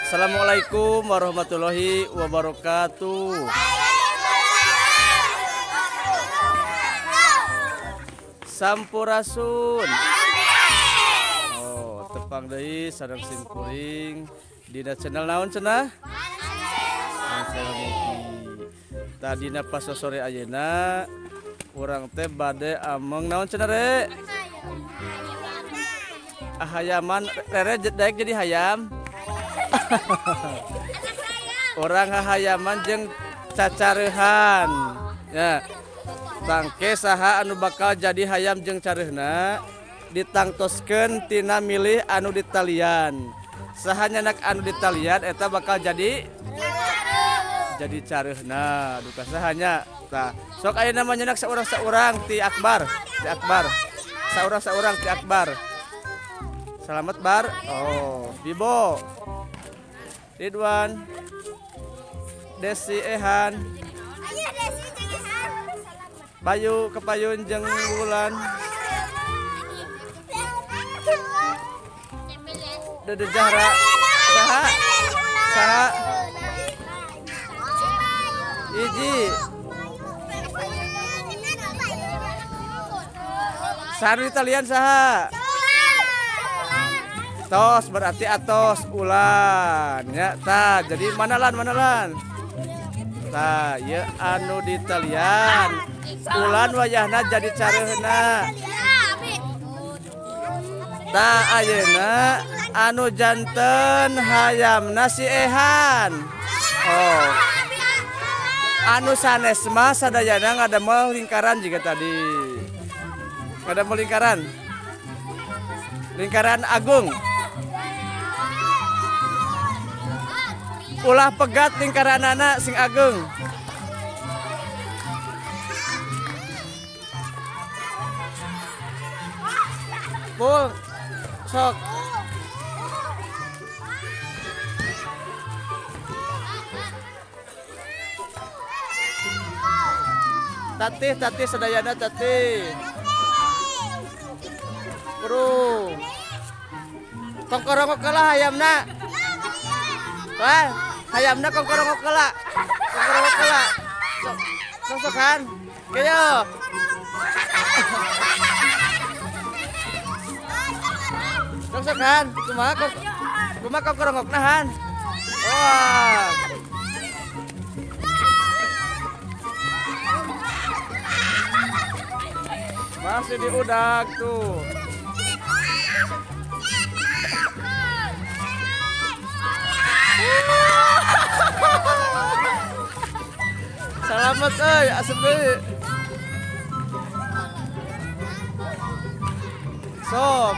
Assalamualaikum warahmatullahi wabarakatuh. Sampurasun. Oh, tepang deui sareng simkuring dina channel naon cenah? Tadina pas sore ayeuna urang teh bade ameng naon cenah re? Hayaman rere daek jadi hayam. Orang hayaman jeung cacareuhan. Ya. Tangke saha anu bakal jadi hayam jeung careuhna ditangtoskeun tina milih anu ditalian. Saha nyanak anu ditalian eta bakal jadi careuhna. Duka sahanya. Tah, sok ayeuna mah nyanak saurang-saurang ti Akbar, ti Akbar. Saurang-saurang ti Akbar. Selamat bar. Oh, Bibo. Ridwan. Desi Ehan. Bayu kepayun jeung Wulan. Dede Jahra. Saha? Saha? Iji. Saha nu ditalian saha? Tos berarti atos ulan ya ta jadi mana lan ta ya anu ditalian ulan wayahna jadi careuhna ta ayeuna anu janten hayamna si Ehan. Oh, anu sanes mah sadayana ngadamel lingkaran juga tadi ngadamel lingkaran lingkaran agung. Ulah pegat lingkaranana sing agung. Pul, sok. Tatih, tatih sadayana tatih. Bro. Kongkorongok kalah hayamna. Wah, hayamna kongkorongok kalah. Kongkorongok kalah. Sok sokan. Kieu. Sok sokan. Kumaha kok? Kumaha kongkorongokna han? Wah. Masih diudak tuh. Selamat euy, asup deui. Sok.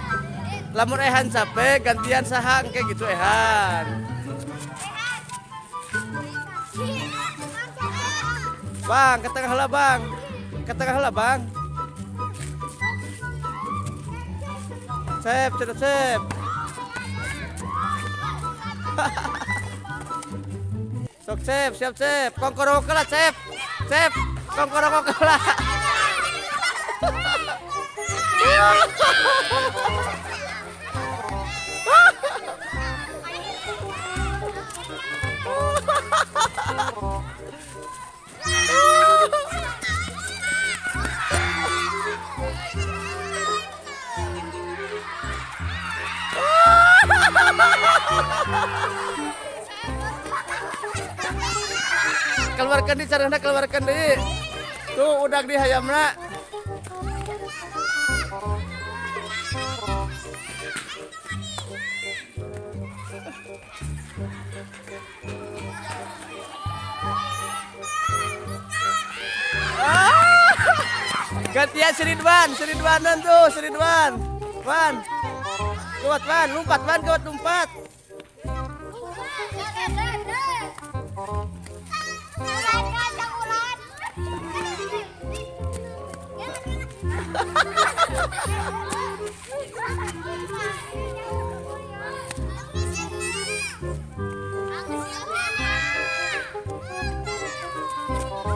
Lamun Ehan capek gantian saha engke gitu Ehan. Bang, ke tengah heula, Bang. Ke tengah heula, Bang. Cep, cep, cep. Sok cep, siap cep. Kongkorongok lah cep. Cep, kongkorongok lah. Keluarkan di carana, keluarkan di. Tuh udah di hayamna. Ah! Gantian si Ridwan, si Ridwanan tuh, si Ridwan. Wan. Kuat Wan, lompat Wan, kuat lompat.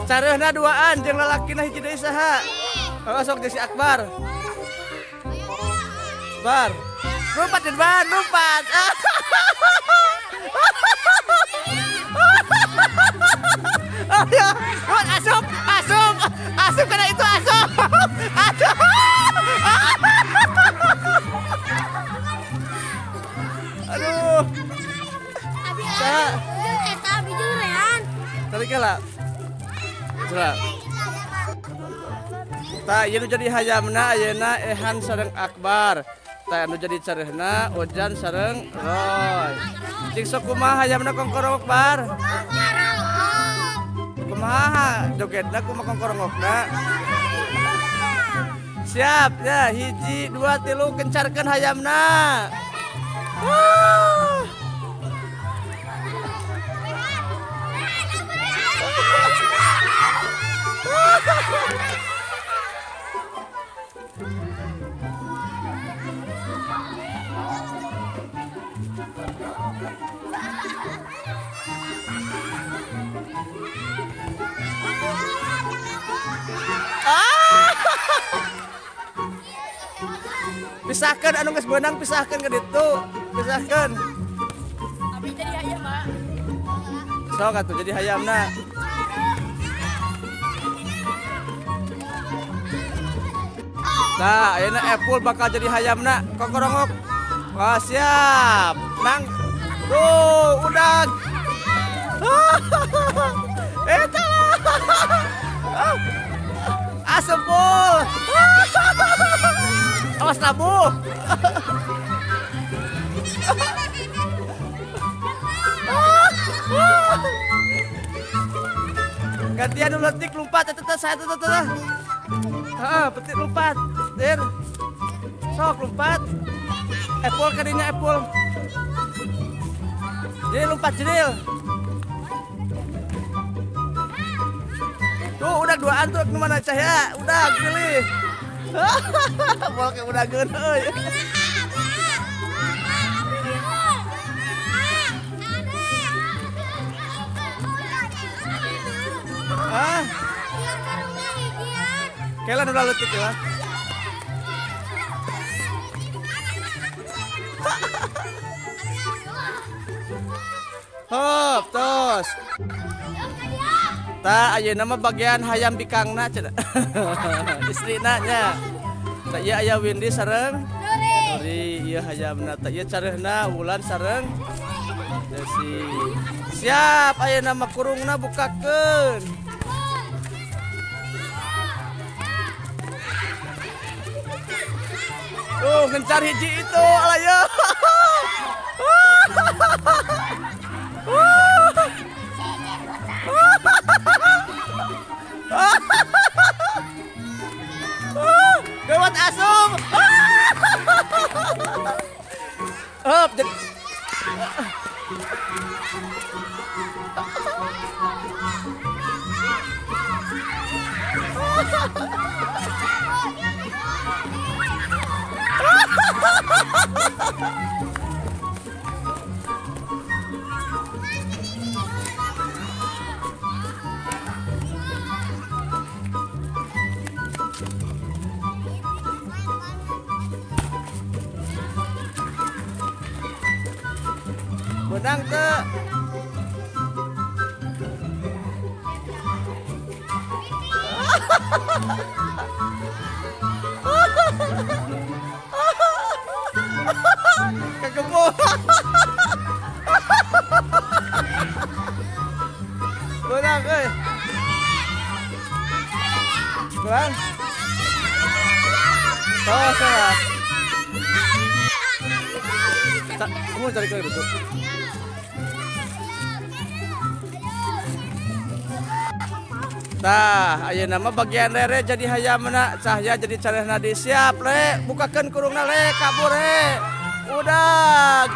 Careuhna duaan jeung lalakina hiji deui saha? Oh, sok jeung si Akbar. Bar. Lompat Ridwan, lompat. Aduh. Saya tadi kala. Sudah. Tah ieu nu jadi hayamna ayeuna Ehan sareng Akbar. Tah anu jadi careuhna Ojan sareng Roy. Cing sok kumaha hayamna kongkorongok bar? Kumaha jogetna kumaha kongkorongokna? Siap ya, 1, 2, 3 kencarkan hayamna. Pisahkan anu geus beunang pisahkan ke ditu, pisahkan. Abi jadi hayam, Mak. Sok atuh jadi hayamna. Nah, ayeuna Epul bakal jadi hayamna. Kokorongok. Wah, siap. Nang. Tuh, udah. Eta. Asempul. Awas labu. Gantian dulu letik lompat eta saya eta. Heeh, petik lompat. Dir. Sok lompat. Epul kadinya Epul. Jadi lompat jedil. Tuh udah duaan tuh kemana Cahya? Udah pilih. Bol ke udah geun euy. Ah. Kelan udah leutik ya. Hop, tos. Tah ayeuna mah bagian hayam bikangna cenah. Istrina nya. Tah ieu aya Windy sareng Nuri. Ieu hayamna tah ieu careuhna Wulan sareng Desi. Siap ayeuna mah kurungna bukakeun. Tuh ngencar hiji itu alaya. Gawat asum. Hop, Benang teu. Kegembul. Benang euy. Benang. Tos ya. Kamu cari kali betul. Tah, ayeuna mah bagian Rere jadi hayamna, Cahya jadi carehna di siap le, bukakeun kurungna le, kabur le. Udah.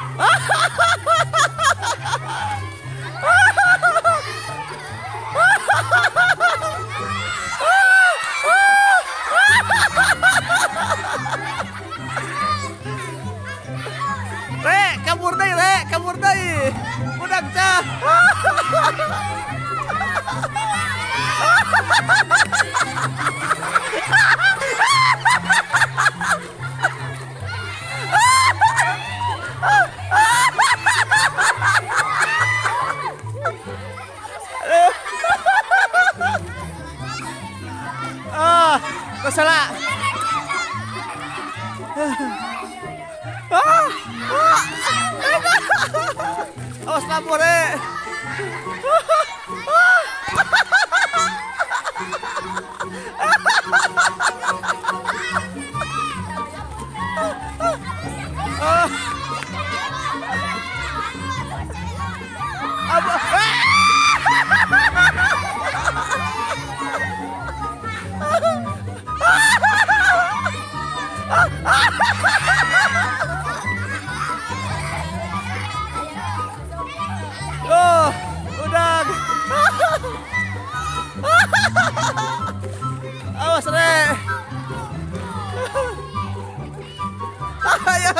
Le, kabur deui le, kabur deui. Udah cah. Ah, masalah. Ah, ah. Awas lapor eh. Oh, udah. Awas re. Ayo.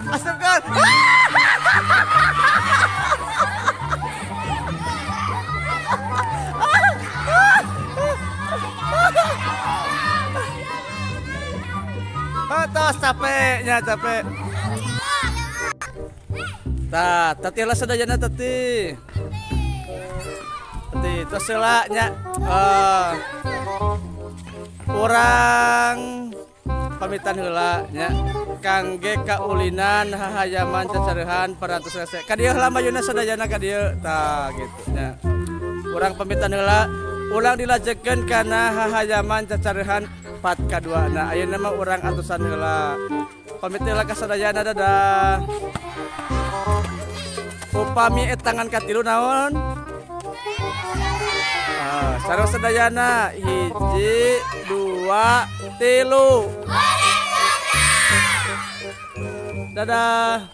Asupkan. Tos capeknya capek. Tah, tati lah sadayana tati. Tati tos heula nya. Urang pamitan heula nya. Kangge kaulinan hahayaman cacarehan parantos rese. Ka dieu heula mayuna sadayana ka dieu. Tah gitu nya. Urang pamitan heula, ulang dilajengkeun kana hahayaman cacarehan part kadua. Nah, ayeuna mah urang atusan heula. Pamit heula ka sadayana, dadah. Upami etangan katilu naon? Sareng sadayana 1 2 3. Dadah.